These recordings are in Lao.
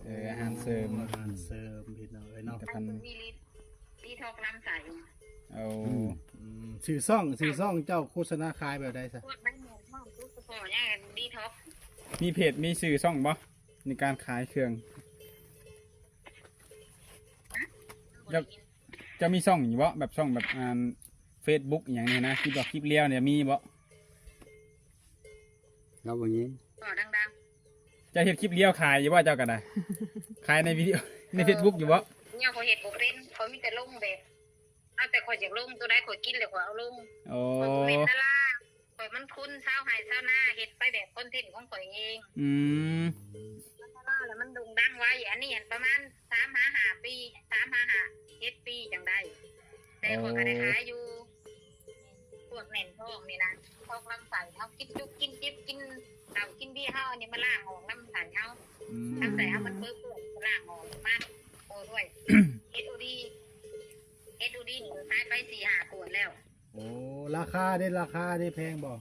ເອີ ອາຫານເສີມ ອາຫານເສີມ ພີ່ນ້ອງເອີຍເນາະ ມີແຕ່ພັນ ອັນມີລີ ລີທັອກລຳໄສ້ ເອົາ ອືມ ອືມ ຊື່ຊ່ອງ ຊື່ຊ່ອງເຈົ້າໂຄສະນາຂາຍແບບໃດຊະ? ພວກໃບໝອນ ພວກສະເພາະຫຍັງ ລີທັອກ ມີເພຈ ມີຊື່ຊ່ອງບໍ່ ໃນການຂາຍເຄື່ອງ? ເຈົ້າ ເຈົ້າມີຊ່ອງຢູ່ບໍ່ ແບບຊ່ອງແບບ ອ່າ ເຟສບຸກອີ່ຫຍັງນີ້ນະ ຄລິບດອກຄລິບລຽວນີ້ມີບໍ່? ລາວບໍ່ຍິນ ເວົ້າດັງໆ ເຈົ້າເຮັດຄລິບລຽວຂາຍຢູ່ບໍ່ ເຈົ້າກໍໄດ້ ຂາຍໃນວິດີໂອ ໃນເຟສບຸກຢູ່ບໍ່? ຍັງບໍ່ເຮັດບໍ່ເປັນ ຂ້ອຍມີແຕ່ລົງແບບ ເອົາແຕ່ຂ້ອຍຢາກລົງ ຕົວໃດຂ້ອຍກິນແລ້ວຂ້ອຍເອົາລົງ ໂອ້ ຂ້ອຍບໍ່ແມ່ນດາລາ ຂ້ອຍມັນຄົນຊາວໄຮ່ຊາວນາ ເຮັດໄປແບບຄອນເທັນຂອງຂ້ອຍເອງ ອືມ ມັນດາລາແລ້ວມັນໂດ່ງດັງໄວ ອັນນີ້ຫັ້ນປະມານສາມຫາຫ້າປີ ສາມຫາຫ້າ ເຈັດປີຈັ່ງໄດ້ ແຕ່ຂ້ອຍກໍໄດ້ຂາຍຢູ່ ໂອ້ ພວກແໜ້ນທ້ອງນີ້ນະ ອອກລຳໄສ້ເຮົາ ກິນຈຸກກິນຈິບ ກິນເຫຼົ້າກິນເບຍເຮົາ ອັນນີ້ມາລ້າງອອກລຳໄສ້ເຮົາ ອືມ ລຳໄສ້ເຮົາມັນເປິເປື້ອນ ລ້າງອອກມາ ໂອ້ ດ້ວຍ ເອັດໂອດີ ເອັດໂອດີນີ້ຂາຍໄປສີ່ຫ້າຂວດແລ້ວ ໂອ້ ລາຄາເດ້ ລາຄາເດ້ ແພງບໍ່?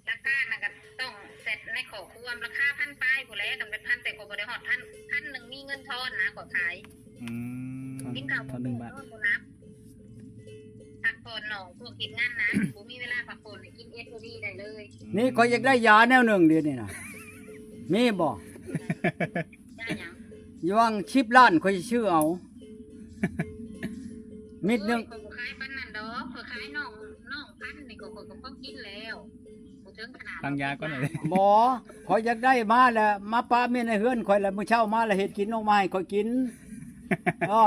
ລາຄານັ້ນກໍຕ້ອງແຊັດໃນຂໍ້ຄວາມ ລາຄາພັນປາຍພຸ້ນແຫຼະ ຕ້ອງເປັນພັນ ແຕ່ກໍບໍ່ໄດ້ຮອດພັນ ພັນໜຶ່ງມີເງິນທອນນະ ກໍຂາຍ ອືມ ກິນເຂົ້າ ທອນໜຶ່ງບາດ ນອນບໍ່ຫຼັບ ພັກຜ່ອນໜ້ອຍ ພວກເຮັດງານໜັກ ບໍ່ມີເວລາພັກຜ່ອນ ໃຫ້ກິນເອັດໂອດີໄດ້ເລີຍ ນີ້ຂ້ອຍຢາກໄດ້ຢາແນວໜຶ່ງດຽວນີ້ນະ ມີບໍ່? ຢາຫຍັງ? ຢູ່ຫວ່າງສິບລ້ານຂ້ອຍຊິຊື້ເອົາ ເມັດໜຶ່ງ ໂອ້ຍ ຂ້ອຍບໍ່ຂາຍປານນັ້ນດອກ ຂ້ອຍຂາຍນ້ອງ ນ້ອງພັນນີ້ກໍ ຂ້ອຍກໍພໍກິນແລ້ວ ບໍ່ເຖິງຂະໜາດ ຟັງຢາກ່ອນເລີຍ ບໍ່ ຂ້ອຍຢາກໄດ້ມາແລ້ວ ມາປະເມັດໃນເຮືອນຂ້ອຍ ແລ້ວມື້ເຊົ້າມາແລ້ວເຮັດກິນອອກມາໃຫ້ຂ້ອຍກິນ ເອີ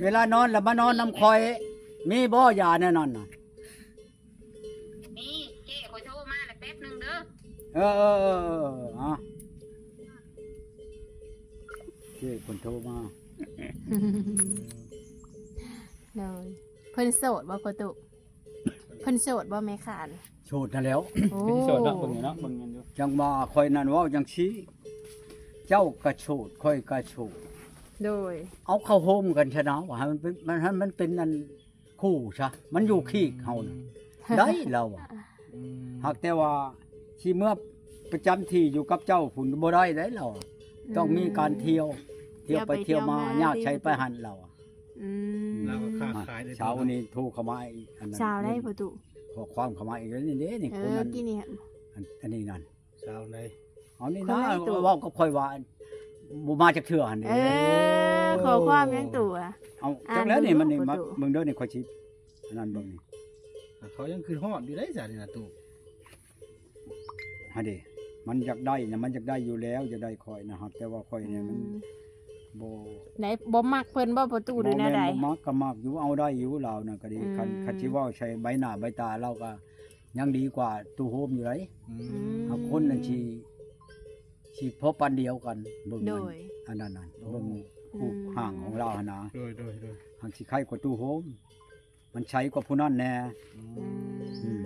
ເວລານອນແລ້ວມານອນນຳຂ້ອຍ ມີບໍ່ຢາແນວນັ້ນນະ? ນີ້ ເຈ້ຂ້ອຍໂທມາແລ້ວ ແປັບໜຶ່ງເດີ ເອີ ເອີ ເອີ ເອີ ເອີ ເຈ້ເພິ່ນໂທມາ ໂດຍ ເພິ່ນໂສດບໍ່ພໍ່ຕູ້? ເພິ່ນໂສດບໍ່ແມ່ຄ້ານີ້? ໂສດຫັ້ນແຫຼ້ວ ໂອ້ ເພິ່ນໂສດເນາະ ເບິ່ງຢູ່ເນາະ ເບິ່ງກັນຢູ່ ຈັ່ງວ່າຂ້ອຍນັ້ນເວົ້າຈັ່ງຊີ້ ເຈົ້າກໍໂສດ ຂ້ອຍກໍໂສດ ໂດຍ ເອົາເຂົ້າໂຮມກັນຊະນະ ວ່າໃຫ້ມັນເປັນ ມັນ ໃຫ້ມັນເປັນອັນ ຄູ່ຊະ ມັນຢູ່ຄີກເຮົານະ ອືມ ໄດ້ລາວວ່າ ອືມ ຫາກແຕ່ວ່າຊິເມືອປະຈຳທີ່ຢູ່ກັບເຈົ້າພຸ້ນບໍ່ໄດ້ເດ້ລາວ ອືມ ຕ້ອງມີການທ່ຽວ ທ່ຽວໄປທ່ຽວມາ ທ່ຽວໄປທ່ຽວມາ ຍາດໃສໄປຫັ້ນລາວ ອືມ ລາວກໍຄ້າຂາຍໄດ້ ເຊົ້ານີ້ໂທເຂົ້າມາອີກ ອັນນັ້ນ ຊາວໃດພໍ່ຕູ້ ຂໍ້ຄວາມເຂົ້າມາອີກແລ້ວນີ້ເດ້ ນີ້ ເອີ ຄົນນັ້ນ ອັນ ອັນນີ້ນັ້ນ ຊາວໃດ ເອົານີ້ນະ ເວົ້າກັບຂ້ອຍວ່າ ບໍ່ມາຈັກເທື່ອຫັ້ນເດ້ ເອີ ຂໍ້ຄວາມຫຍັງຕູ້ ເອົາ ອ່ານ ຈັກແລ້ວນີ້ ເບິ່ງ ມັນນີ້ ເບິ່ງດູ ມາເບິ່ງເດີ ນີ້ຂ້ອຍຊິ ອັນນັ້ນເບິ່ງນີ້ ອ່າ ເຂົາຍັງຄິດຮອດຢູ່ເດ້ ຊະນີ້ນະຕູ້ ຫັ້ນເດ້ ມັນຢາກໄດ້ນະ ມັນຢາກໄດ້ຢູ່ແລ້ວ ຢາກໄດ້ຂ້ອຍນະ ຫາກແຕ່ວ່າຂ້ອຍນີ້ມັນ ອືມ ບໍ່ ໄດ້ ບໍ່ມັກເພິ່ນບໍ່ພໍ່ຕູ້ ຫຼືແນວໃດ? ບໍ່ແມ່ນບໍ່ມັກ ກໍມັກຢູ່ ເອົາໄດ້ຢູ່ ລາວນະກໍດີ ອືມ ຄັນ ຄັນຊິເວົ້າໃສ່ໃບໜ້າໃບຕາລາວກໍ ຍັງດີກວ່າຕູ້ໂຮມຢູ່ໃດ ອືມ ຫາກຄົນນັ້ນຊິ ຊິພໍປານດຽວກັນ ເບິ່ງ ໂດຍ ອັນ ອັນນັ້ນນະ ໂອ້ ເບິ່ງຮູບ ອືມ ຮ່າງຂອງລາວຫັ້ນນະ ໂດຍ ໂດຍ ໂດຍ ຫາກຊິໄຄກວ່າຕູ້ໂຮມ ມັນໃສກວ່າຜູ້ນັ້ນແດ່ ອືມ ອືມ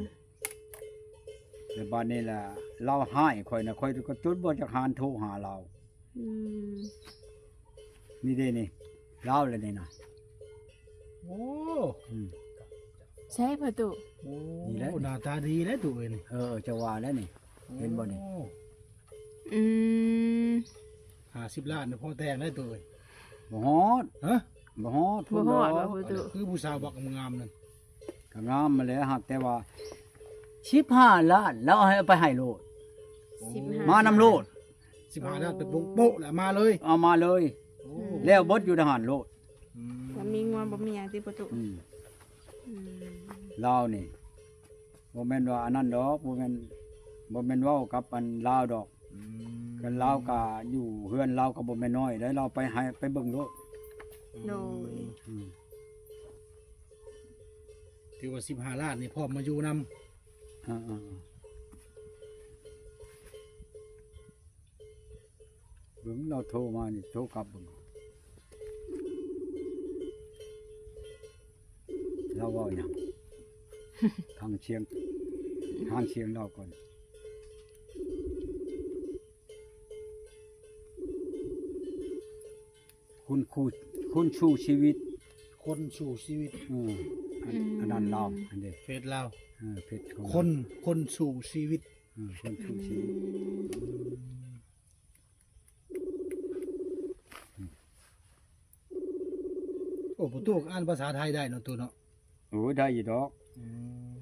ແລ້ວບາດນີ້ລະ ລາວຮ້າຍຂ້ອຍນະ ຂ້ອຍກໍຈົນບໍ່ຈັກຫານໂທຫາລາວ ອືມ ນີ້ເດ້ນີ້ ລາວລະນີ້ນະ ໂອ້ ອືມ ໃຊ່ພໍ່ຕູ້ ໂອ້ ນີ້ແຫຼະ ໜ້າຕາດີແລ້ວຕູ້ເອີຍນີ້ ເອີ ເຈົ້າວ່າແລ້ວນີ້ ໂອ້ ເຫັນບໍ່ນີ້ ອືມ ຫ້າສິບລ້ານພໍແຕ່ງໄດ້ຕູ້ເອີຍ ບໍ່ຮອດ ຮະ ບໍ່ຮອດ ບໍ່ຮອດ ບໍ່ຮອດ ບໍ່ຮອດ ພໍ່ຕູ້ ຄືຜູ້ສາວບັກງາມນັ້ນ ກໍງາມຫັ້ນແຫຼະ ຫາກແຕ່ວ່າສິບຫ້າລ້ານ ລາວເອົາໃຫ້ ເອົາໄປໃຫ້ໂລດ ໂອ້ ສິບຫ້າ ມານຳໂລດ ສິບຫ້າລ້ານ ເປັນໂປະແລ້ວມາເລີຍ ເອົາມາເລີຍ ໂອ້ ແລ້ວເບິດຢູ່ໃນຫັ້ນໂລດ ອືມ ບໍ່ມີງົວບໍ່ມີຫຍັງຕິພໍ່ຕູ້ ອືມ ອືມ ລາວນີ້ ບໍ່ແມ່ນວ່າອັນນັ້ນດອກ ບໍ່ແມ່ນ ບໍ່ແມ່ນເວົ້າກັບອັນລາວດອກ ອືມ ຄັນລາວກະຢູ່ເຮືອນລາວກະບໍ່ແມ່ນນ້ອຍໃດ ລາວໄປໃຫ້ ໄປເບິ່ງໂລດ ໂດຍ ອືມ ຖືວ່າສິບຫ້າລ້ານນີ້ພ້ອມມາຢູ່ນຳ ອ່າໆ ເບິ່ງລາວໂທມານີ້ ໂທກັບເບິ່ງ ລາວເວົ້າຫຍັງ ຟັງສຽງ ຟັງສຽງລາວກ່ອນ ຄຸນ ຄູ ຄຸນສູ່ຊີວິດ ຄົນສູ້ຊີວິດ ເອີ ອັນ ອືມ ອັນນັ້ນລາວ ອັນເດ ເຟສລາວ ເອີ ເຟສຂອງ ຄົນ ຄົນສູ້ຊີວິດ ເອີ ຄົນສູ້ຊີວິດ ອືມ ອືມ. ປະຕູອ່ານພາສາໄທໄດ້ເນາະ ຕູ້ເນາະ? ໂອ້ຍ ໄດ້ຢູ່ດອກ ອື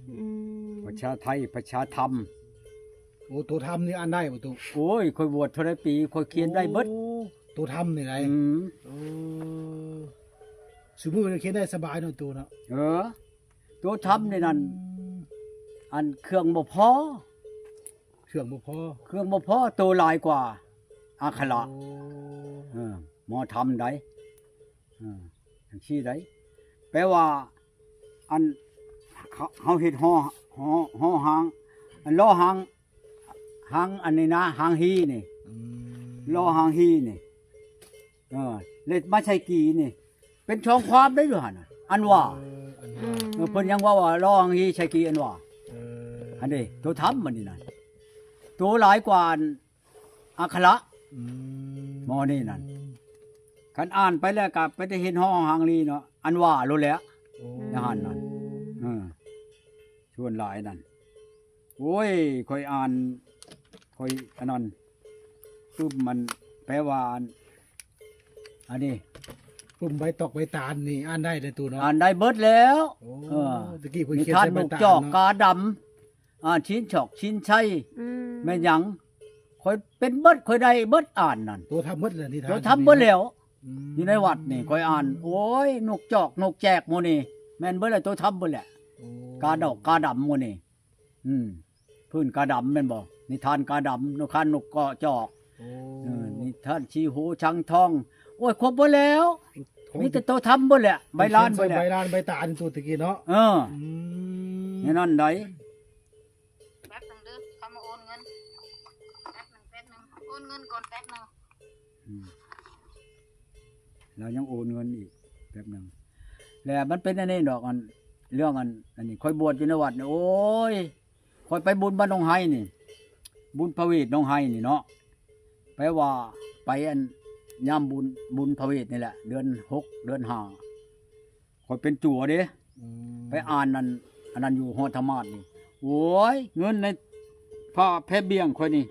ມ ອືມ ພາສາໄທ ພາສາທຳ. ໂອ້ ໂຕທຳນີ້ອ່ານໄດ້ບໍ່ຕູ້? ໂອ້ຍ ຂ້ອຍບວດເທົ່າໃດປີ ຂ້ອຍຂຽນໄດ້ເບິດ. ໂອ້ ໂຕທຳນີ້ໄດ໋? ອືມ ໂອ້ ຊຸມື້ນີ້ຂຽນໄດ້ສະບາຍເນາະຕູ້ເນາະ? ເອີ ໂຕທຳນີ້ນັ້ນ ອືມ ອັນເຄື່ອງບໍ່ພໍ ເຄື່ອງບໍ່ພໍ ເຄື່ອງບໍ່ພໍ ໂຕຫຼາຍກວ່າອັກຂະລະ. ໂອ້ ເອີ ໝໍທຳໃດ໋ ເອີ ຈັ່ງຊີ້ໃດ໋ ແປວ່າ ອັນ ເຮົາ ເຮົາເຮັດຫໍ ຫໍ ຫໍຮາງ ອັນ ລໍຮາງ ຮາງອັນນີ້ນະ ຮາງຮີນີ້ ອືມ ລໍຮາງຮີນີ້ ເອີ ແລ້ວມາໃສ່ກີນີ້ ເປັນສອງຄວາມໄດ້ຢູ່ຫັ້ນນະ ອັນວ່າ ເອີ ອັນວ່າ ອືມ ເອີ ເພິ່ນຍັງເວົ້າວ່າລໍຮາງຮີໃສ່ກີອັນວ່າ ເອີ ອັນນີ້ໂຕທຳອັນນີ້ນະ ໂຕຫຼາຍກວ່າອັນອັກຂະລະ ອືມ ໝໍນີ້ນັ້ນ ຄັນອ່ານໄປແລ້ວກໍໄປແຕ່ເຫັນຫໍຮາງຮີເນາະ ອັນວ່າໂລດແຫຼະ ໂອ້ ໃນຫັ້ນນັ້ນ ເອີ ສ່ວນຫຼາຍນັ້ນ ໂອ້ຍ ຂ້ອຍອ່ານ ຂ້ອຍອັນນັ້ນ ປຶ້ມມັນ ແປວ່າອັນ ອັນນີ້ ປຶ້ມໃບຕອກໃບຕານນີ້ອ່ານໄດ້ເດ້ຕູ້ເນາະ? ອ່ານໄດ້ເບິດແລ້ວ ໂອ້ ເອີ ຕະກີ້ເພິ່ນຂຽນໃສ່ໃບຕານເນາະ ນິທານນົກຈອກກາດຳ ອ່ານຊິນຊອກຊິນໄຊ ອືມ ແມ່ນຫຍັງ ຂ້ອຍເປັນເບິດ ຂ້ອຍໄດ້ເບິດອ່ານນັ້ນ ໂຕທຳເບິດແລ້ວ ນິທານ ໂຕທຳເບິດແລ້ວ ອືມ ຢູ່ໃນວັດນີ້ຂ້ອຍອ່ານ ໂອ້ຍ ນົກຈອກນົກແຈກໝູ່ນີ້ ແມ່ນເບິດແລ້ວ ໂຕທຳເບິດແຫຼະ ໂອ້ ກາດອກກາດຳໝູ່ນີ້ ອືມ ພື້ນກາດຳແມ່ນບໍ່? ນິທານກາດຳ ນິທານນົກເກາະຈອກ ໂອ້ ເອີ ນິທານຊີຫູຊ້າງທອງ ໂອ້ຍ ຄົບເບິດແລ້ວ ມີແຕ່ໂຕທຳເບິດແຫຼະ ໃບລານເບິດແຫຼະ ໃບລານໃບຕານໂຕຕະກີ້ເນາະ ເອີ ອືມ ແນວນັ້ນໃດ໋. ແປັບໜຶ່ງເດີ ເຂົາມາໂອນເງິນ ແປັບໜຶ່ງ ແປັບໜຶ່ງ ໂອນເງິນກ່ອນແປັບໜຶ່ງ ອືມ ລາວຍັງໂອນເງິນອີກແປັບໜຶ່ງ ແລ້ວມັນເປັນອັນນີ້ດອກ ອັນ ເລື່ອງອັນ ອັນນີ້ ຂ້ອຍບວດຢູ່ໃນວັດນີ້ ໂອ້ຍ ຂ້ອຍໄປບຸນບ້ານໜອງໄຮນີ້ ບຸນພະເວດໜອງໄຮນີ້ເນາະ ແປວ່າໄປອັນ ຍາມບຸນ ບຸນພະເວດນີ້ແຫຼະ ເດືອນຫົກ ເດືອນຫ້າ ຂ້ອຍເປັນຈົວເດ້ ອືມ ໄປອ່ານອັນ ອັນນັ້ນຢູ່ຫໍທຳມາດນີ້ ໂອ້ຍ ເງິນໃນຜ້າແພບຽງຂ້ອຍນີ້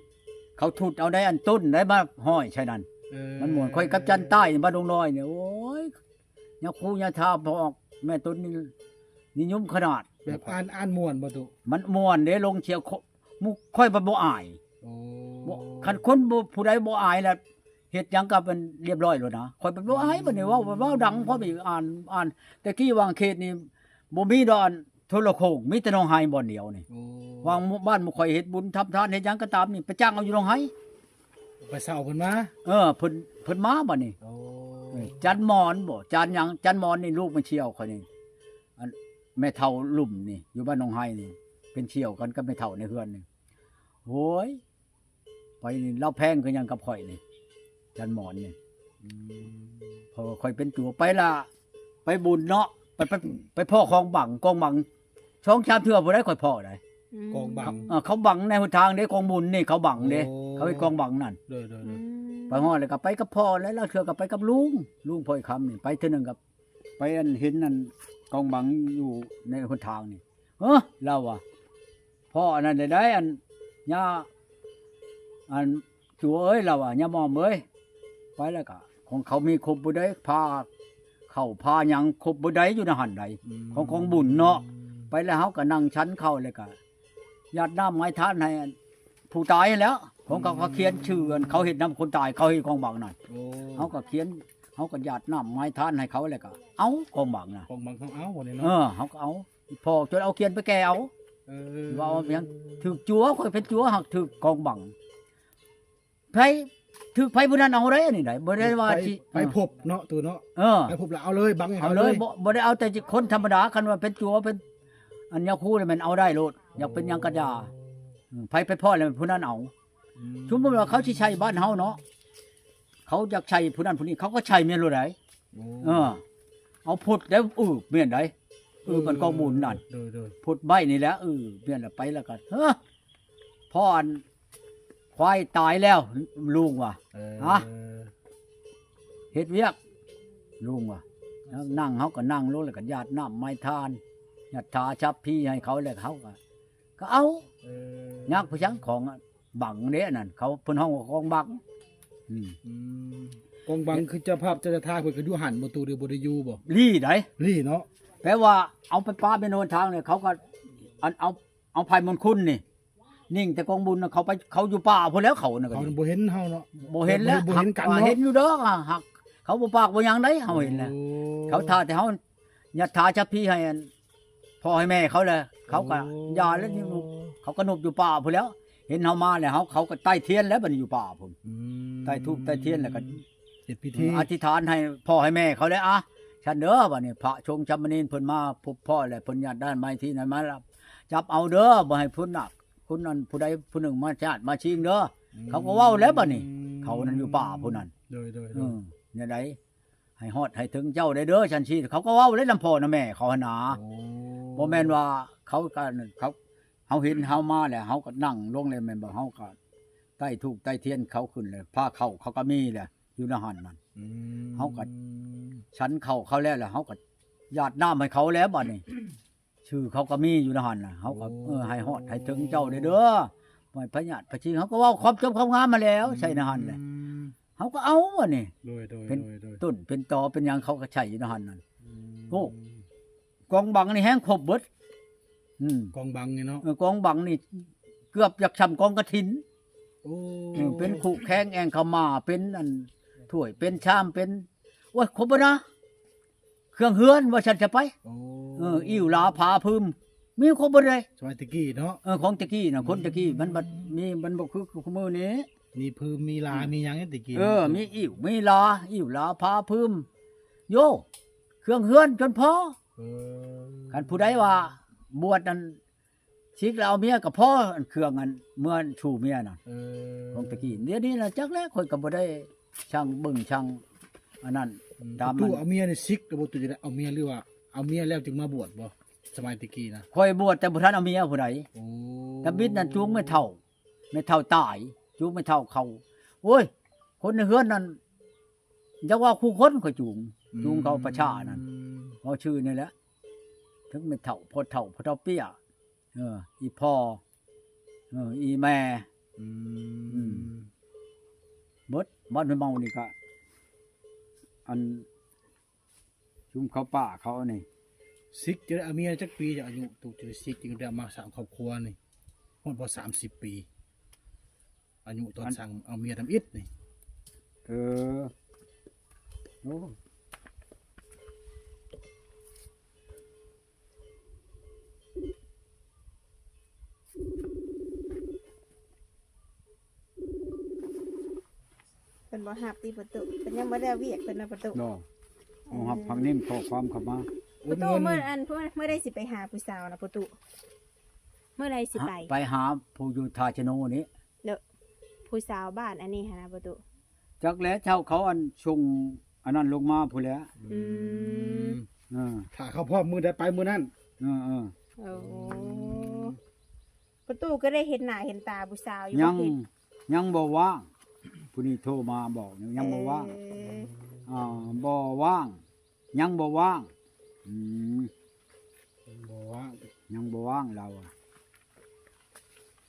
ເຂົາທຸດເອົາໄດ້ອັນຕົ້ນໄດ້ມາຫ້ອຍໃສ່ນັ້ນ ເອີ ມັນມ່ວນ ຂ້ອຍກັບຈັນໃຕ້ບ້ານດົງນ້ອຍນີ້ ໂອ້ຍ ຍາຄູຍາທາພໍ່ອອກແມ່ຕົນນີ້ນິຍົມຂະໜາດ ແບບອ່ານ ອ່ານມ່ວນບໍ່ຕຸ? ມັນມ່ວນເດ້ ລົງເຊວ ໝູ່ຂ້ອຍມັນບໍ່ອາຍ ໂອ້ ບໍ່ ຄັນຄົນບໍ່ ຜູ້ໃດບໍ່ອາຍລະ ເຮັດຫຍັງກໍມັນລຽບຮ້ອຍໂລດນະ ຂ້ອຍມັນບໍ່ອາຍ ອືມ ບັດນີ້ເວົ້າ ເວົ້າດັງ ພໍໄປອ່ານ ອ່ານ ແຕ່ກີ້ຫວ່າງເຂດນີ້ບໍ່ມີດອກ ອັນ ໂທລະໂຄ່ງ ມີແຕ່ໜອງໄຮບ່ອນດຽວນີ້ ໂອ້ ຫວ່າງໝູ່ບ້ານໝູ່ຂ້ອຍເຮັດບຸນທຳທານເຮັດຫຍັງກໍຕາມນີ້ ໄປຈ້າງເອົາຢູ່ໜອງໄຮ ໄປເຊົ່າເພິ່ນມາ ເອີ ເພິ່ນ ເພິ່ນມາບັດນີ້ ໂອ້ ເອີ ຈັນໝອນບໍ ຈັນຫຍັງ ຈັນໝອນນີ້ລູກແມ່ນສ່ຽວຂ້ອຍນີ້ ອັນ ແມ່ເຖົ້າລຸ່ມນີ້ ຢູ່ບ້ານໜອງໄຮນີ້ ເປັນສ່ຽວກັນກັບແມ່ເຖົ້າໃນເຮືອນນີ້ ໂອ້ຍ ໄປນີ້ລາວແພງຄືຫຍັງກັບຂ້ອຍນີ້ ຈັນໝອນນີ້ ອືມ ເພາະວ່າຂ້ອຍເປັນຕົວ ໄປລະ ໄປບຸນເນາະ ໄປ ໄປ ໄປພໍ້ຂອງບັງ ກອງບັງ ສອງສາມເທື່ອຜູ້ໃດຂ້ອຍພໍ້ໄດ໋ ອືມ ກອງບັງ ເອີ ເຂົາບັງໃນຫົນທາງເດ້ ກອງບຸນນີ້ເຂົາບັງເດ້ ໂອ້ ເຂົາເຮັດກອງບັງນັ້ນ ໂດຍໆໆ ອືມ ໄປຮອດແລ້ວກໍໄປກັບພໍ່ ແລະລາງເທື່ອກໍໄປກັບລຸງ ລຸງພໍ່ຄຳນີ້ ໄປເທື່ອໜຶ່ງກໍໄປອັນເຫັນອັນກອງບັງຢູ່ໃນຫົນທາງນີ້ ເອີ ລາວວ່າ ພໍ່ອັນນັ້ນໄດ້ ອັນ ຍ່າ ອັນ ຈົວເອີຍ ລາວວ່າ ຍ່າໝອມເອີຍ ໄປແລ້ວກະ ຂອງເຂົາມີຄົບເບິດໃດ໋ ພາເຂົ້າພາຫຍັງຄົບເບິດໃດ໋ ຢູ່ໃນຫັ້ນໃດ໋ ອືມ ຂອງກອງບຸນເນາະ ໄປແລ້ວເຮົາກະນັ່ງສັນເຂົ້າ ແລ້ວກະຢາດນ້ຳໃຫ້ທານໃຫ້ ອັນ ຜູ້ຕາຍຫັ້ນແຫຼ້ວ ຂອງເຂົາ ອືມ ເຂົາຂຽນຊື່ ອັນ ເຂົາເຮັດນຳຄົນຕາຍ ເຂົາເຮັດກອງບັງນັ້ນ ໂອ້ ເຮົາກໍຂຽນ ເຮົາກໍຢາດນ້ຳໃຫ້ທານໃຫ້ເຂົາ ແລ້ວກໍເອົາກອງບັງນະ ກອງບັງເຮົາເອົານີ້ເນາະ ເອີ ເຮົາກໍເອົາ ພໍ້ຈົນເອົາຂຽນໄປແກ່ເອົາ ເອີ ວ່າເອົາຫຍັງ ຖືກຈົວ ຂ້ອຍເປັນຈົວ ຫາກຖືກກອງບັງ ໃຜຖືກໃຜຜູ້ນັ້ນເອົາໄດ໋ ອັນນີ້ໄດ໋ ບໍ່ໄດ້ວ່າ ໄປ ຊິ ໄປພົບເນາະ ໂຕເນາະ ເອີ ໄປພົບແລ້ວເອົາເລີຍ ບັງໃຫ້ເອົາເລີຍ ເອົາເລີຍ ບໍ່ ບໍ່ໄດ້ເອົາແຕ່ຄົນທຳມະດາ ຄັນວ່າເປັນຈົວ ເປັນອັນຍາຄູນີ້ແມ່ນເອົາໄດ້ໂລດ ຢາກເປັນຫຍັງກໍຢ່າ ອືມ ໃຜໄປພໍ້ແລ້ວຜູ້ນັ້ນເອົາ ອືມ ສົມມຸດວ່າເຂົາຊິໃສ່ບ້ານເຮົາເນາະ ເຂົາຢາກໃສ່ຜູ້ນັ້ນຜູ້ນີ້ ເຂົາກໍໃສ່ແມ່ນໂລດໃດ໋ ໂອ້ ເອີ ເອົາພົດໄດ້ ເອີ ແມ່ນໃດ໋ ເອີ ເອີ ມັນກອງບຸນນັ້ນ ໂດຍໆ ພົດໃບນີ້ແຫຼະ ເອີ ແມ່ນລະ ໄປແລ້ວກໍ ເອີ ພໍ່ອັນ ຄວາຍຕາຍແລ້ວ ລຸງວ່າ ເອີ ຮະ ເຮັດວຽກ ລຸງວ່າ ນັ່ງ ເຮົາກໍນັ່ງລົງ ແລ້ວກໍຢາດນ້ຳໃຫ້ທານ ຍັດຖາສັບພີໃຫ້ເຂົາ ແລ້ວເຮົາກໍ ກໍເອົາ ເອີ ຍາກຜູ້ຊ່າງຂອງບັງເດ້ ອັນນັ້ນ ເຂົາ ເພິ່ນຮ້ອງວ່າຂອງບັງ ອືມ ອືມ ກອງບັງຄືເຈົ້າພາບເຈົ້າສັດທາເພິ່ນກໍຢູ່ຫັ້ນບໍ່ ຕູ້ ຫຼືບໍ່ໄດ້ຢູ່ບໍ່? ລີ້ໃດ໋ ລີ້ເນາະ. ແປວ່າເອົາໄປປະໄວ້ໃນຫົນທາງນີ້ ເຂົາກໍ ອັນ ເອົາ ເອົາໄພມົນຄຸນນີ້ ຍິງແຕ່ກອງບຸນນະ ເຂົາໄປ ເຂົາຢູ່ປ່າພຸ້ນແລ້ວ ເຂົານະກໍ ເຂົາບໍ່ເຫັນເຮົາເນາະ ບໍ່ເຫັນແລ້ວ ບໍ່ເຫັນກັນເນາະ ເຫັນຢູ່ດອກ ຫາກເຂົາບໍ່ປາກບໍ່ຫຍັງໃດ໋ ເຮົາເຫັນແລ້ວ. ໂອ້ ເຂົາຖ້າແຕ່ເຮົາ ຍັດຖາສັບພີໃຫ້ອັນ ພໍ່ໃຫ້ແມ່ເຂົາແຫຼະ ເຂົາກໍ ໂອ້ ຢ່າແລ້ວ ເຂົາກໍນຸບຢູ່ປ່າພຸ້ນແລ້ວ. ເຫັນເຮົາມາແລ້ວ ເຮົາ ເຂົາກໍໄຕ້ທຽນແລ້ວ ບັດນີ້ຢູ່ປ່າພຸ້ນ ອືມ ໄຕ້ທູບໄຕ້ທຽນແລ້ວກໍ ເຮັດພິທີ ອະທິຖານໃຫ້ພໍ່ໃຫ້ແມ່ເຂົາແລ້ວ. ອະ ຊັ້ນເດີ ບັດນີ້ພະສົງສາມະເນນເພິ່ນມາພົບພໍ້ແລ້ວ ເພິ່ນຍາດດ້ານໄມ້ທີ່ນັ້ນມາ ຈັບເອົາເດີ ບໍ່ໃຫ້ຄົນນະ ຄົນນັ້ນຜູ້ໃດຜູ້ໜຶ່ງມາຊາດມາຊິງເດີ. ອືມ ເຂົາກໍເວົ້າແລ້ວ ບັດນີ້ ເຂົານັ້ນຢູ່ປ່າຜູ້ນັ້ນ ໂດຍໆໆ ເອີ ແນວໃດ ໃຫ້ຮອດໃຫ້ເຖິງເຈົ້າໄດ້ເດີ ຊັ້ນຊີ້ ເຂົາກໍເວົ້າແລ້ວນຳພໍ່ນຳແມ່ເຂົາຫັ້ນນາ. ໂອ້ ບໍ່ແມ່ນວ່າເຂົາກໍ ເຂົາ ເຮົາເຫັນເຮົາມາແລ້ວ ເຮົາກໍນັ່ງລົງແລ້ວແມ່ນບໍ່ ເຮົາກໍໄຕ້ທູບໄຕ້ທຽນເຂົາຂຶ້ນແລ້ວ ພາເຂົ້າເຂົາກໍມີແລ້ວ ຢູ່ໃນຫັ້ນນັ້ນ ອືມ ເຮົາກໍສັນເຂົ້າເຂົາແລ້ວ ແລ້ວເຮົາກໍຢາດນ້ຳໃຫ້ເຂົາແລ້ວ ບັດນີ້ ຊື່ເຂົາກໍມີຢູ່ໃນຫັ້ນນະ ເຮົາກໍ ໂອ້ ເອີ ໃຫ້ຮອດໃຫ້ເຖິງເຈົ້າໄດ້ເດີ ໃຫ້ພະຍາດພະຊີ ເຮົາກໍເວົ້າຄວາມຈົບຄວາມງາມມາແລ້ວ ອືມ ໃສ່ໃນຫັ້ນແຫຼະ ເຮົາກໍເອົາອັນນີ້ ໂດຍໆໆ ເປັນຕົ້ນເປັນຕໍເປັນຫຍັງ ເຂົາກໍໃສ່ຢູ່ໃນຫັ້ນນັ້ນ ອືມ ໂອ້ ກອງບັງນີ້ແຮງຄົບເບິດ ອືມ ກອງບັງນີ້ເນາະ ເອີ ກອງບັງນີ້ເກືອບຢາກຊ່ຳກອງກະຖິນ ໂອ້ ເອີ ເປັນຄຸແຄງແອ່ງຂະໝ້າ ເປັນອັນຖ້ວຍ ເປັນຊາມ ເປັນ ໂອ້ຍ ຄົບເບິດນະ ເຄື່ອງເຮືອນວ່າຊັ້ນຊະໄປ ໂອ້ ເອີ ອິ້ວຫຼາຜ້າຜືມ ມີຄົບເບິດເລີຍ ສະໄໝແຕ່ກີ້ເນາະ ເອີ ຂອງແຕ່ກີ້ນະ ອືມ ຄົນແຕ່ກີ້ມັນບັດມີ ມັນບໍ່ຄື ຄືມື້ນີ້ ມີຜືມມີຫຼາ ອືມ ມີຫຍັງແຕ່ກີ້ ເອີ ເນາະ ມີອິ້ວມີຫຼາ ອິ້ວຫຼາຜ້າຜືມ ໂຢ ເຄື່ອງເຮືອນຈົນພໍ ເອີ ຄັນຜູ້ໃດວ່າບວດນັ້ນ ສິກແລ້ວເອົາເມຍກໍພໍ ອັນເຄື່ອງອັນເມືອສູ່ເມຍນະ ເອີ ຂອງແຕ່ກີ້ ດຽວນີ້ນະຈັກແລ້ວ ຂ້ອຍກໍບໍ່ໄດ້ຊ່າງເບິ່ງຊ່າງອັນນັ້ນ ອືມ ຕາມ ປະຕູ ມັນ ເອົາເມຍນີ້ສິກແລ້ວບໍ່ ຕູ ຈະໄດ້ເອົາເມຍ ຫຼືວ່າເອົາເມຍແລ້ວຈຶ່ງມາບວດບໍ່ ສະໄໝແຕ່ກີ້ນະ? ຂ້ອຍບວດແຕ່ບໍ່ທັນເອົາເມຍຜູ້ໃດ ໂອ້ ຕາບິດນັ້ນຈູງແມ່ເຖົ້າ ແມ່ເຖົ້າຕາຍ ຈູງແມ່ເຖົ້າເຂົ້າ ໂອ້ຍ ຄົນໃນເຮືອນນັ້ນ ຢ່າວ່າຄູ່ຄົນຂ້ອຍຈູງ ອືມ ຈູງເຂົ້າປະຊານັ້ນ ເວົ້າຊື່ນີ້ແຫຼະ ເຖິງແມ່ເຖົ້າ ພໍ່ເຖົ້າ ພໍ່ເຖົ້າເປ້ຍ ເອີ ອີ່ພໍ່ ເອີ ອີ່ແມ່ ອືມ ອືມ ເບິດ ບ້ານຫ້ວຍເມົານີ້ກະ ອັນ ຊຸມເຂົ້າປ່າເຂົານີ້ ສິກຈະໄດ້ເອົາເມຍຈັກປີ ຈະອາຍຸ ຕູ ຈະໄດ້ສິກ ຈຶ່ງໄດ້ມາສ້າງຄອບຄົວນີ້ ຮອດບໍ່ ສາມສິບປີ? ອາຍຸຕອນ ອັນ ສ້າງເອົາເມຍທຳອິດນີ້ ເອີ ໂອ້ ເພິ່ນບໍ່ຮັບຕິປະຕູ ເພິ່ນຍັງບໍ່ແລ້ວວຽກເພິ່ນນະປະຕູ ບໍ່ ບໍ່ຮັບ ເອີ ພັກນີ້ຂໍ້ຄວາມເຂົ້າມາ ປະຕູ ເມື່ອ ອັນ ເມື່ອໃດຊິໄປຫາຜູ້ສາວນະປະຕູ ເມື່ອໃດຊິໄປ ໄປຫາຜູ້ຢູ່ທ່າຊະໂນນີ້ ເນາະ ຜູ້ສາວບ້ານອັນນີ້ຫັ້ນນະປະຕູ ຈັກແຫຼະ ເຈົ້າເຂົາອັນສົ່ງອັນນັ້ນລົງມາພຸ້ນແຫຼະ ອືມ ອືມ ເອີ ຖ້າເຂົາພ້ອມມື້ໃດໄປມື້ນັ້ນ ເອີໆ ໂອ້ ປະຕູກໍໄດ້ເຫັນໜ້າເຫັນຕາຜູ້ສາວຢູ່ ຍັງ ບໍ່ເຫັນ ຍັງບໍ່ວ່າງ ຜູ້ນີ້ໂທມາບອກ ຍັງບໍ່ວ່າງ ເອີ ອ່າ ບໍ່ວ່າງ ຍັງບໍ່ວ່າງ ອືມ ຍັງບໍ່ວ່າງ ຍັງບໍ່ວ່າງລາວ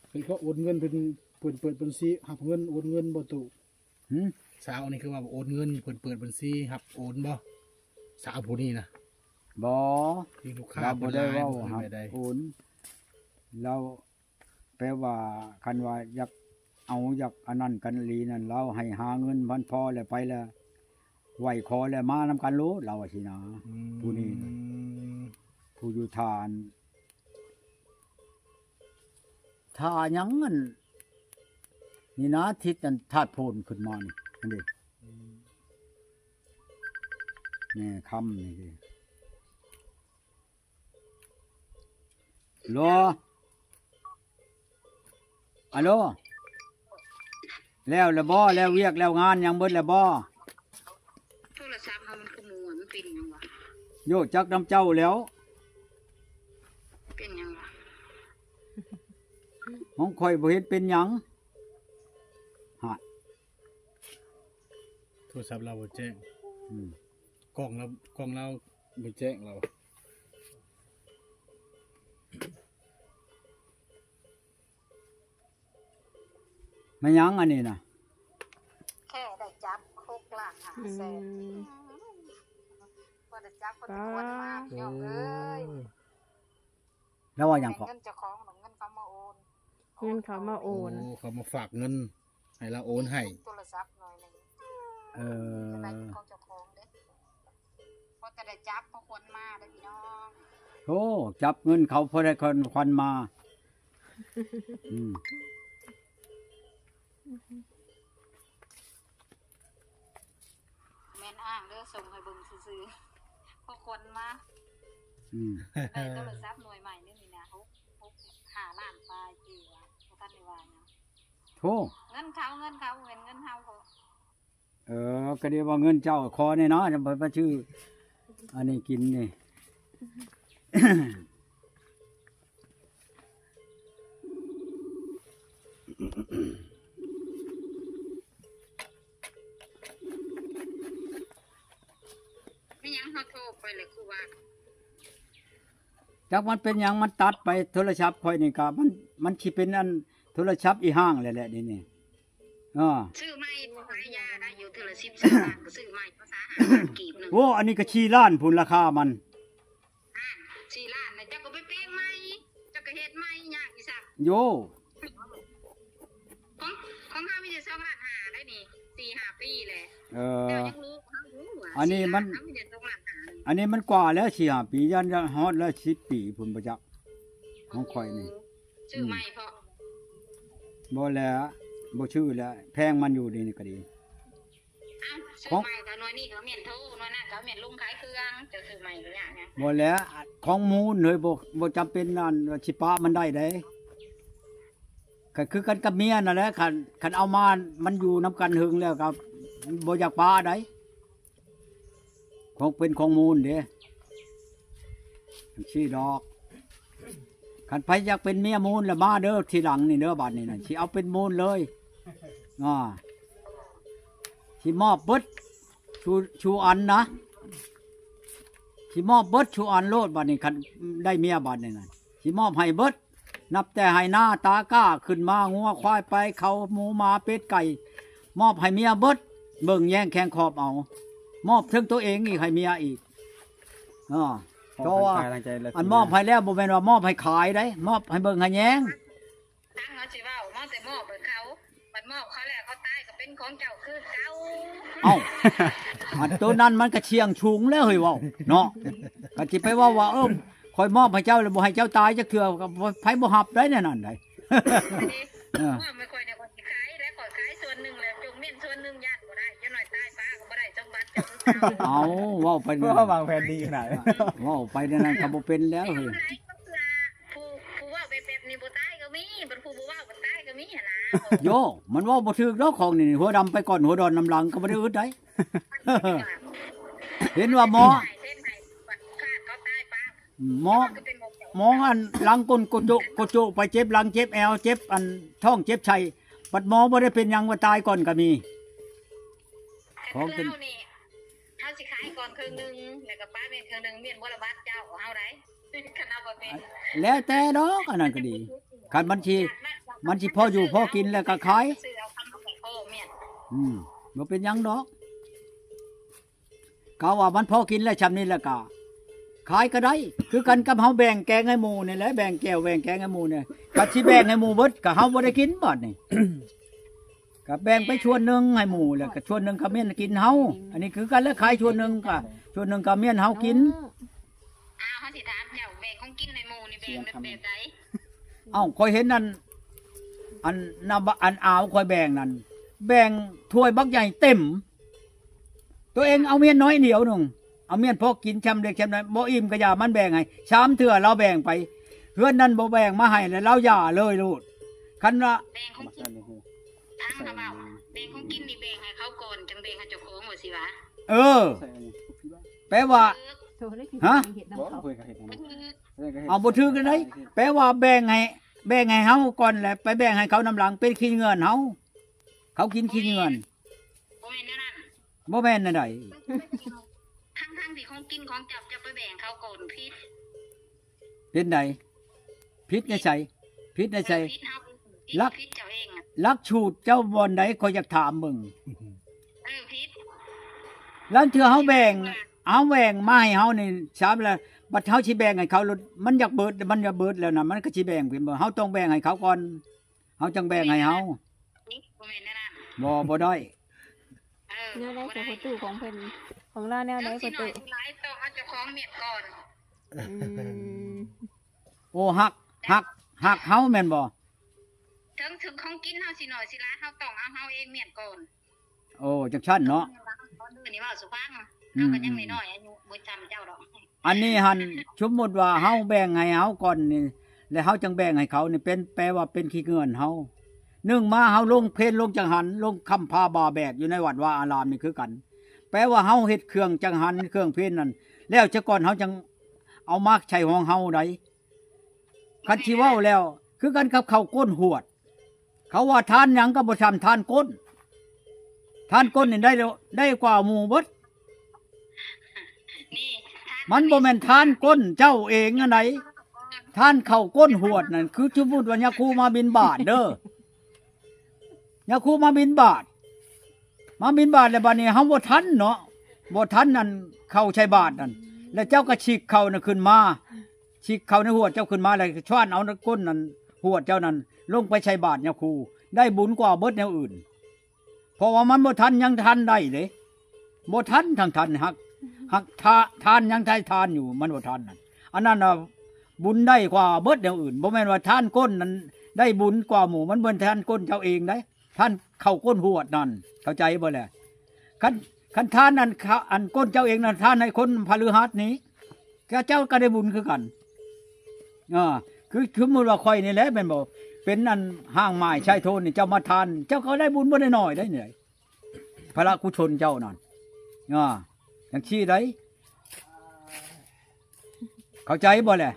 ເພິ່ນກໍໂອນເງິນ ເພິ່ນ ເພິ່ນເປີດບັນຊີຮັບເງິນ ໂອນເງິນບໍ່ຕູ້? ຫື? ສາວນີ້ຄືວ່າໂອນເງິນ ເພິ່ນເປີດບັນຊີຮັບໂອນບໍ່? ສາວຜູ້ນີ້ນະ ບໍ່ ມີລູກຄ້າ ລາວບໍ່ໄດ້ເວົ້າຮັບໂອນ ລາວ ແປວ່າຄັນວ່າຢາກເອົາ ຢາກອັນນັ້ນກັນອີ່ຫຼີນັ້ນ ລາວໃຫ້ຫາເງິນພັນພໍແລ້ວໄປແລ້ວ ໄຫວ້ຂໍແລ້ວມານຳກັນໂລດ ລາວວ່າຊີ້ນະ ອືມ ຜູ້ນີ້ນະ ຜູ້ຢູ່ທ່ານ ທ່າຫຍັງ ອັນນີ້ນະ ທິດອັນທາດໂພນຂຶ້ນມານີ້ ຫັ້ນເດ ອືມ ແມ່ຄຳນີ້ເດ. ໂລ ອາໂລ ແລ້ວລະບໍ່? ແລ້ວວຽກແລ້ວງານຫຍັງເບິດແລ້ວບໍ່? ໂທລະສັບເຮົາມັນຄືໝູ່ ມັນເປັນຫຍັງວະ? ໂຍ ຈັກນຳເຈົ້າແລ້ວ ເປັນຫຍັງວະ? ຂອງຂ້ອຍບໍ່ເຫັນເປັນຫຍັງ ຫາ ໂທລະສັບລາວບໍ່ແຈ້ງ ອືມ ກ້ອງລາວ ກ້ອງລາວບໍ່ແຈ້ງລາວ ແມ່ນຫຍັງອັນນີ້ນະ? ແຄ່ໄດ້ຈັບ ຫົກລ້ານຫ້າແສນ ອືມ ບໍ່ໄດ້ຈັບບໍ່ໄດ້ຄວນມາ ພີ່ນ້ອງເອີຍ. ລາວວ່າຫຍັງເກາະ? ເງິນເຈົ້າຂອງ ເງິນເຂົາມາໂອນ ເງິນເຂົາມາໂອນ ໂອ້ ເຂົາມາຝາກເງິນໃຫ້ລາວໂອນໃຫ້ ໂທລະສັບໜ່ວຍໜຶ່ງ ເອີ ຂອງເຈົ້າຂອງເດ້ ພໍແຕ່ໄດ້ຈັບ ພໍຄວນມາເດ້ພີ່ນ້ອງ. ໂອ້ ຈັບເງິນເຂົາພໍໄດ້ຄວນມາ ອືມ. ແມ່ນອ້າງເດີ ສົ່ງໃຫ້ເບິ່ງຊື່ໆ ພໍຄວນມາ ອືມ ໄດ້ໂທລະສັບໜ່ວຍໃໝ່ນີ້ນະ ຫົກ ຫົກ ຫ້າລ້ານປາຍກີບ ບໍ່ທັນໄດ້ວ່າຫຍັງ. ໂທ ເງິນເຂົາ ເງິນເຂົາ ບໍ່ແມ່ນເງິນເຮົາ. ເອີ ກໍດີວ່າເງິນເຈົ້າຂໍແດ່ເນາະ ຈະໄປຊື້ອັນນີ້ກິນນີ້. ແມ່ນຫຍັງເຮົາໂທໄປແລ້ວຄືວ່າ ຈັກມັນເປັນຫຍັງ ມັນຕັດໄປ ໂທລະສັບຂ້ອຍນີ້ກະ ມັນ ມັນຊິເປັນອັນໂທລະສັບອີ່ຮ່າງແຫຼະ ແຫຼະນີ້ນີ້. ເອີ ຊື້ໃໝ່ ຂາຍຢາໄດ້ຢູ່ເທື່ອລະສິບ ຊາວລ້ານ ກໍຊື້ໃໝ່ພາສາຫ້າລ້ານກີບໜຶ່ງ. ໂອ້ ອັນນີ້ກໍສີ່ລ້ານພຸ້ນລາຄາມັນ. ອ່າ ສີ່ລ້ານນະ ເຈົ້າກໍໄປແປງໃໝ່ ເຈົ້າກໍເຮັດໃໝ່ ຍາກອີ່ສັກ. ໂຢ ຂອງ ຂອງເຮົາມີແຕ່ສອງລ້ານຫ້າໄດ໋ນີ້ ສີ່ຫ້າປີແລ້ວ. ເອີ ເຈົ້າຍັງຮູ້ເຮົາຢູ່ວ່າ ອັນນີ້ມັນ ສີ່ລ້ານ ເຮົາມີແຕ່ສອງລ້ານຫ້າ. ອັນນີ້ມັນກວ່າແລ້ວ ສີ່ຫ້າປີ ຢ້ານຮອດແລ້ວສິບປີພຸ້ນບໍ່ຈັກ ຂອງຂ້ອຍນີ້. ໂອ້ ຊື້ໃໝ່ເພາະ ບໍ່ແລ້ວ ບໍ່ຊື້ແລ້ວ ແພງມັນຢູ່ນີ້ກໍດີ. ອ້າວ ຊື້ໃໝ່ກໍໜ່ວຍນີ້ກໍແມ່ນໂທ ໜ່ວຍນັ້ນກໍແມ່ນລົງຂາຍເຄື່ອງ ເຈົ້າຊື້ໃໝ່ກໍຍາກຫຍັງ. ບໍ່ແລ້ວ ຂອງມູນເຮີ້ຍ ບໍ່ ບໍ່ຈຳເປັນອັນວ່າຊິປະມັນໄດ້ເດ້. ກໍຄືກັນກັບເມຍນັ້ນແຫຼະ ຄັນ ຄັນເອົາມາ ມັນຢູ່ນຳກັນເຫິງແລ້ວກໍບໍ່ຢາກປະໃດ. ຂອງເປັນຂອງມູນເດ້ ຈັ່ງຊີ້ດອກ. ຄັນໃຜຢາກເປັນເມຍມູນລະມາເດີ ທີຫຼັງນີ້ເດີ ບາດນີ້ນະ ຊິເອົາເປັນມູນເລີຍ. ອ່າ ຊິມອບເບິດ ຊູ່ ຊູ່ອັນນະ ຊິມອບເບິດຊູ່ອັນໂລດ ບາດນີ້ ຄັນໄດ້ເມຍບາດນີ້ນະ ຊິມອບໃຫ້ເບິດ. ນັບແຕ່ໄຮ່ນາຕາກ້າຂຶ້ນມາ ງົວຄວາຍໄປ ເຂົ້າໝູໝາເປັດໄກ່ ມອບໃຫ້ເມຍເບິດ. ເບິ່ງແຍງແຄງຂອບເອົາ ມອບເຖິງໂຕເອງອີກໃຫ້ເມຍອີກ. ເອີ ເພາະວ່າອັນມອບໃຫ້ແລ້ວ ບໍ່ແມ່ນວ່າມອບໃຫ້ຂາຍເດ້ ມອບໃຫ້ເບິ່ງໃຫ້ແຍງ. ຕັ້ງເຮົາຊິເວົ້າ ມາແຕ່ມອບໃຫ້ເຂົາ ບັດມອບເຂົາແລ້ວ ເຂົາຕາຍກໍເປັນຂອງເຈົ້າຄືເກົ່າ. ເອົ້າ ອັນໂຕນັ້ນມັນກໍສ່ຽງສູງແລ້ວເຮີ້ຍ ເວົ້າເນາະ. ກໍຊິໄປເວົ້າວ່າ ເອີ ຂ້ອຍມອບໃຫ້ເຈົ້າແລ້ວ ບໍ່ໃຫ້ເຈົ້າຕາຍຈັກເທື່ອ ກໍບໍ່ ໃຜບໍ່ຮັບໄດ໋ແນວນັ້ນໄດ໋. ເອີ ມອບໃຫ້ຂ້ອຍແລ້ວ ຂ້ອຍຊິຂາຍແລ້ວ ຂ້ອຍຂາຍສ່ວນໜຶ່ງແລ້ວ ຈົ່ງເມ້ນສ່ວນໜຶ່ງ ຢ້ານບໍ່ໄດ້ ຢ່າໜ້ອຍຕາຍປາກໍບໍ່ໄດ້ສົມບັດເຈົ້າຄືເກົ່າ. ເອົ້າ ເວົ້າໄປ ເວົ້າວາງແຜນດີຂະໜາດ ເວົ້າໄປແນວນັ້ນກໍບໍ່ເປັນແລ້ວເຮີ້ຍ. ຜູ້ ຜູ້ເວົ້າແບບ ແບບນີ້ບໍ່ຕາຍກໍມີ ບັດຜູ້ບໍ່ເວົ້າກໍຕາຍກໍມີຫັ້ນນະ. ໂຢ ມັນເວົ້າບໍ່ຖືກດອກ ຂອງນີ້ ຫົວດຳໄປກ່ອນ ຫົວດອນນຳຫຼັງ ກໍບໍ່ໄດ້ອຶດໃດ. ເຫັນວ່າໝໍ ໝໍ ໝໍອັນຫຼັງກົ້ນໂກໂຈະໂກໂຈະໄປ ເຈັບຫຼັງ ເຈັບແອວ ເຈັບອັນທ້ອງ ເຈັບໄສ້ ບັດໝໍບໍ່ໄດ້ເປັນຫຍັງ ວ່າຕາຍກ່ອນກໍມີ. ຂອງເປັນ ເຮົານີ້ ເຮົາຊິຂາຍກ່ອນເຄິ່ງໜຶ່ງ ແລ້ວກໍປະເມັນເຄິ່ງໜຶ່ງ ເມັນບໍ່ລະບາດເຈົ້າເຮົາໃດ໋ ຄັນເຮົາບໍ່ເປັນ. ແລ້ວແຕ່ດອກ ອັນນັ້ນກໍດີ ຄັນມັນຊິ ມັນຊິພໍຢູ່ພໍກິນແລ້ວກໍຂາຍ. ອືມ ບໍ່ເປັນຫຍັງດອກ ກະວ່າມັນພໍກິນແລ້ວຊ່ຳນີ້ແລ້ວກະຂາຍກໍໄດ້ ຄືກັນກັບເຮົາແບ່ງແກງໃຫ້ໝູ່ນີ້ແຫຼະ ແບ່ງແຈ່ວແບ່ງແກງໃຫ້ໝູ່ນີ້ ຄັນຊິແບ່ງໃຫ້ໝູ່ເບິດ ກະເຮົາບໍ່ໄດ້ກິນບາດນີ້. ກໍແບ່ງໄປສ່ວນໜຶ່ງໃຫ້ໝູ່ ແລ້ວກໍສ່ວນໜຶ່ງກໍເມັນກິນເຮົາ. ອັນນີ້ຄືກັນແຫຼະ ຂາຍສ່ວນໜຶ່ງກໍ ສ່ວນໜຶ່ງກໍເມັນເຮົາກິນ. ອ້າວ ເຮົາຊິຖາມເຈົ້າ ແບ່ງຂອງກິນໃຫ້ໝູ່ນີ້ແບ່ງແບບໃດ? ເອົ້າ ຂ້ອຍເຫັນອັນ ອັນ ອັນອາວຂ້ອຍແບ່ງນັ້ນ ແບ່ງຖ້ວຍບັກໃຫຍ່ເຕັມ ຕົວເອງເອົາເມັນໜ້ອຍດຽວໜຶ່ງ ເອົາເມັນພໍກິນ ຊຳເລັກຊຳນ້ອຍ ບໍ່ອີ່ມກໍຢ່າ ມັນແບ່ງໃຫ້ສາມເທື່ອ ລາວແບ່ງໄປ ເຮືອນນັ້ນບໍ່ແບ່ງມາໃຫ້ ແລ້ວລາວຢ່າເລີຍໂລດ. ຄັນວ່າ ແບ່ງຂອງກິນ ທາງເຮົາເວົ້າ ແບ່ງຂອງກິນນີ້ແບ່ງໃຫ້ເຂົາກ່ອນ ຈັ່ງແບ່ງໃຫ້ເຈົ້າຂອງ ວ່າຊິວ່າ. ເອີ ແປວ່າ ຮະ? ເອົາ ບໍ່ຖືກແນວໃດ? ແປວ່າແບ່ງໃຫ້ ແບ່ງໃຫ້ເຮົາກ່ອນ ແລ້ວໄປແບ່ງໃຫ້ເຂົານຳຫຼັງ ເປັນຂີ້ເຫຍື້ອນເຮົາ ເຂົາກິນຂີ້ເຫຍື້ອນ. ບໍ່ແມ່ນແນວນັ້ນ ບໍ່ແມ່ນແນວໃດ? ທັງໆທີ່ຂອງກິນຂອງເຈົ້າ ເຈົ້າໄປແບ່ງເຂົາກ່ອນ ຜິດ. ເປັນໃດ? ຜິດໃນໃສ? ຜິດໃນໃສ? ເອີ ຜິດເຮົາເອງ ຜິດ ຫຼັກ ຜິດເຈົ້າເອງອະ. ຫຼັກສູດເຈົ້າບ່ອນໃດ? ຂ້ອຍຢາກຖາມເບິ່ງ. ເອີ ເອີ ຜິດ ລາງເທື່ອເຮົາແບ່ງ ເຮົາແບ່ງມາໃຫ້ເຮົານີ້ ສາມລະ ບັດເຮົາຊິແບ່ງໃຫ້ເຂົາ ມັນຢາກເບິດ ມັນຢາກເບິດແລ້ວນະ ມັນກໍຊິແບ່ງເປັນບໍ່ ເຮົາຕ້ອງແບ່ງໃຫ້ເຂົາກ່ອນ ເຮົາຈັ່ງແບ່ງໃຫ້ເຮົາ ບໍ່ແມ່ນແນວນັ້ນ ບໍ່ ບໍ່ໄດ້ ເອີ ແນວໃດ ແນວໃດ ສະ ພໍ່ຕູ້ ຂອງເພິ່ນ ຂອງລາວແນວໃດ ພໍ່ຕູ້? ຫຼາຍ ຕ້ອງເອົາເຈົ້າຂອງມ້ຽນກ່ອນ ອືມ ໂອ້ ຮັກ ຮັກ ຮັກເຮົາແມ່ນບໍ່? ເຖິງ ເຖິງຂອງກິນເຮົາຊິໜ້ອຍຊິຫຼາຍ ເຮົາຕ້ອງເອົາເຮົາເອງມ້ຽນກ່ອນ ໂອ້ ຈັ່ງຊັ້ນເນາະ ເຮົານີ້ເວົ້າສູ່ຟັງ ອືມ ເຮົາກໍຍັງນ້ອຍໆ ອາຍຸບໍ່ຊ່ຳເຈົ້າດອກ ອັນນີ້ຫັ້ນ ສົມມຸດວ່າເຮົາແບ່ງໃຫ້ເຮົາກ່ອນນີ້ ແລ້ວເຮົາຈັ່ງແບ່ງໃຫ້ເຂົານີ້ ເປັນ ແປວ່າເປັນຂີ້ເຫຍື້ອນເຮົາ ໜຶ່ງມາເຮົາລົງເພນ ລົງຈັງຫັນ ລົງຄຳພາບາແບກຢູ່ໃນວັດວາອາລາມນີ້ຄືກັນ ແປວ່າເຮົາເຮັດເຄື່ອງຈັງຫັນ ເຄື່ອງເພນນັ້ນ ແລ້ວຊະກ່ອນເຮົາຈັ່ງເອົາມາໃສ່ຂອງເຮົາໃດ ຄັນຊິເວົ້າແລ້ວ ຄືກັນກັບເຂົ້າກົ້ນຫວດ ເຂົາວ່າທານຫຍັງກໍບໍ່ຊ່ຳທານກົ້ນ ທານກົ້ນນີ້ໄດ້ ໄດ້ກວ່າໝູ່ເບິດ ມັນບໍ່ແມ່ນທານກົ້ນເຈົ້າເອງອັນໃດ ທານເຂົ້າກົ້ນຫວດນັ້ນ ຄືສົມມຸດວ່າຍາຄູມາບິນບາດເດີ ຍາຄູມາບິນບາດ ມາບິນບາດແລ້ວ ບາດນີ້ເຮົາບໍ່ທັນເນາະ ບໍ່ທັນອັນເຂົ້າໃສ່ບາດນັ້ນ ແລ້ວເຈົ້າກໍຊິກເຂົ້ານັ້ນຂຶ້ນມາ ຊິກເຂົ້າໃນຫວດເຈົ້າຂຶ້ນມາ ແລ້ວຊວນເອົາກ້ນນັ້ນ ຫວດເຈົ້ານັ້ນລົງໄປໃສ່ບາດຍາຄູ ໄດ້ບຸນກວ່າເບິດແນວອື່ນ ເພາະວ່າມັນບໍ່ທັນ ຍັງທັນໄດ້ເດ້ ບໍ່ທັນ ທັງທັນ ຮັກ ຮັກທາ ທານຍັງໄດ້ທານຢູ່ ມັນບໍ່ທັນນັ້ນ ອັນນັ້ນນະບຸນໄດ້ກວ່າເບິດແນວອື່ນ ບໍ່ແມ່ນວ່າທານກົ້ນນັ້ນໄດ້ບຸນກວ່າໝູ່ ມັນບໍ່ແມ່ນທານກົ້ນເຈົ້າເອງໃດ ທານເຂົ້າກົ້ນຫວດນັ້ນ ເຂົ້າໃຈບໍ່ແລະ? ຄັນ ຄັນທານອັນ ອັນກົ້ນເຈົ້າເອງນັ້ນ ທານໃຫ້ຄົນພະລືຫັດນີ້ ເຈົ້າກໍໄດ້ບຸນຄືກັນ ເອີ ຄືສົມມຸດວ່າຂ້ອຍນີ້ແຫຼະແມ່ນບໍ່ ເປັນອັນຮ່າງໝ້າຍຊາຍໂທນນີ້ ເຈົ້າມາທານ ເຈົ້າກໍໄດ້ບຸນບໍ່ໄດ້ໜ້ອຍໃດນີ້ ພະລະກຸສົນເຈົ້ານັ້ນ ເອີ ຈັ່ງຊີ້ໃດ ເຂົ້າໃຈບໍ່ແລະ?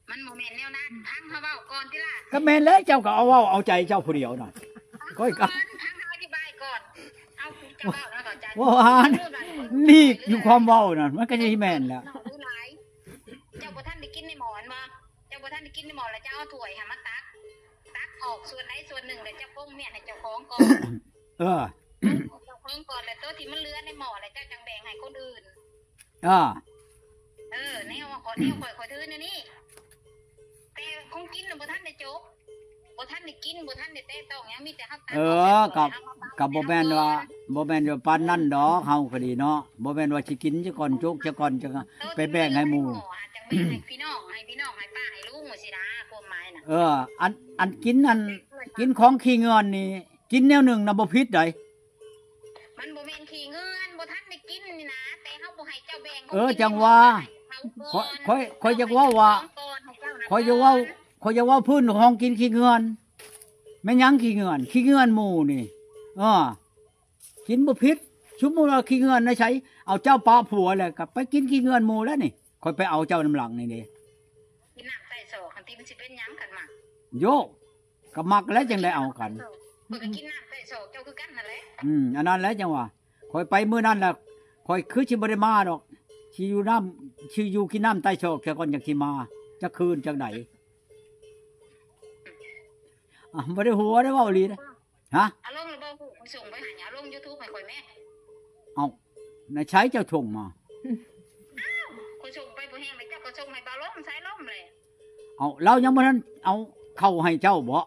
ມັນບໍ່ແມ່ນແນວນັ້ນ ຟັງເຮົາເວົ້າກ່ອນຕິລະ ກໍແມ່ນແລ້ວ ເຈົ້າກໍເອົາເວົ້າເອົາໃຈເຈົ້າຜູ້ດຽວນັ້ນ ຂ້ອຍກໍ ຟັງເຮົາອະທິບາຍກ່ອນ ເອົາ ເຈົ້າເວົ້າແລ້ວກໍໃຈ ເວົ້າຫາ ຫຼີກຢູ່ຄວາມເວົ້ານັ້ນ ມັນກໍຊິແມ່ນແລ້ວ ເຈົ້າບໍ່ທັນໄດ້ກິນໃນໝໍ້ແມ່ນບໍ່? ເຈົ້າບໍ່ທັນໄດ້ກິນໃນໝໍ້ ແລ້ວເຈົ້າເອົາຖ້ວຍຫັ້ນມາຕັກ ຕັກອອກສ່ວນໃດສ່ວນໜຶ່ງ ແລ້ວເຈົ້າປົງມ້ຽນໃຫ້ເຈົ້າຂອງກ່ອນ ເອີ ເຈົ້າຂອງກ່ອນ ແລ້ວໂຕທີ່ມັນເຫຼືອໃນໝໍ້ ແລ້ວເຈົ້າຈັ່ງແບ່ງໃຫ້ຄົນອື່ນ ອ່າ ເອີ ແນວຂ້ອຍ ແນວຂ້ອຍ ຂ້ອຍຖືແນວນີ້ ແຕ່ຂອງກິນນະບໍ່ທັນໄດ້ຈົກ ບໍ່ທັນໄດ້ກິນ ບໍ່ທັນໄດ້ແຕະຕ້ອງຫຍັງ ມີແຕ່ເຮົາຕັກ ເອີ ກໍ ກໍບໍ່ແມ່ນວ່າ ບໍ່ແມ່ນວ່າປານນັ້ນດອກ ເຮົາກໍດີເນາະ ບໍ່ແມ່ນວ່າຊິກິນຊະກ່ອນ ຈົກຊະກ່ອນ ຈັ່ງໄປແບ່ງໃຫ້ໝູ່ ຈັ່ງແບ່ງໃຫ້ພີ່ນ້ອງ ໃຫ້ພີ່ນ້ອງ ໃຫ້ປ້າ ໃຫ້ລຸງ ວ່າຊີ້ນະ ຄວາມໝາຍນະ ເອີ ອັນ ອັນກິນ ອັນກິນຂອງຂີ້ເຫຍື້ອນນີ້ ກິນແນວໜຶ່ງນະບໍ່ຜິດໃດ ມັນບໍ່ແມ່ນຂີ້ເຫຍື້ອນ ບໍ່ທັນໄດ້ກິນນີ້ນະ ແຕ່ເຮົາບໍ່ໃຫ້ເຈົ້າແບ່ງ ເອີ ຈັ່ງວ່າ ຂ້ອຍ ຂ້ອຍ ຂ້ອຍຢາກເວົ້າວ່າ ຂ້ອຍຢາກເວົ້າ ຂ້ອຍຢາກເວົ້າພື້ນຂອງກິນຂີ້ເຫຍື້ອນ ແມ່ນຫຍັງຂີ້ເຫຍື້ອນ ຂີ້ເຫຍື້ອນໝູ່ນີ້ ເອີ ກິນບໍ່ຜິດ ສົມມຸດວ່າຂີ້ເຫຍື້ອນໃນໃສ ເອົາເຈົ້າປະຜົວແລ້ວກໍໄປກິນຂີ້ເຫຍື້ອນໝູ່ແລ້ວນີ້ ຂ້ອຍໄປເອົາເຈົ້ານຳຫຼັງນີ້ເດ້ ກິນນ້ຳໃຕ້ສອກຫັ້ນຕິ ມັນຊິເປັນຫຍັງຄັນມັກ ໂຢ ກໍມັກແລ້ວຈັ່ງໄດ້ເອົາກັນ ຂ້ອຍກໍກິນນ້ຳໃຕ້ສອກເຈົ້າຄືກັນຫັ້ນແຫຼະ ອືມ ອັນນັ້ນແຫຼະຈັ່ງວ່າ ຂ້ອຍໄປມື້ນັ້ນລະ ຂ້ອຍຄືຊິບໍ່ໄດ້ມາດອກ ຊິຢູ່ນ້ຳ ຊິຢູ່ກິນນ້ຳໃຕ້ສອກຊະກ່ອນ ຈັ່ງຊິມາ ຈັກຄືນຈັ່ງໃດ ອ່າ ບໍ່ໄດ້ຫົວໄດ້ເວົ້າອີ່ຫຼີນະ ຮະ ເອົາລົງແລ້ວບໍ່? ຂ້ອຍສົ່ງໄປໃຫ້ ເອົາລົງຢູທູບໃຫ້ຂ້ອຍແມ້ ເອົ້າ ໃນໃສເຈົ້າສົ່ງມາ? ອ້າວ ຂ້ອຍສົ່ງໄປບໍ່ແຮງແລ້ວ ເຈົ້າກໍສົ່ງໃຫ້ບ່າວລົມ ສາຍລົມແຫຼະ ເອົ້າ ລາວຍັງບໍ່ທັນເອົາເຂົ້າໃຫ້ເຈົ້າບໍ?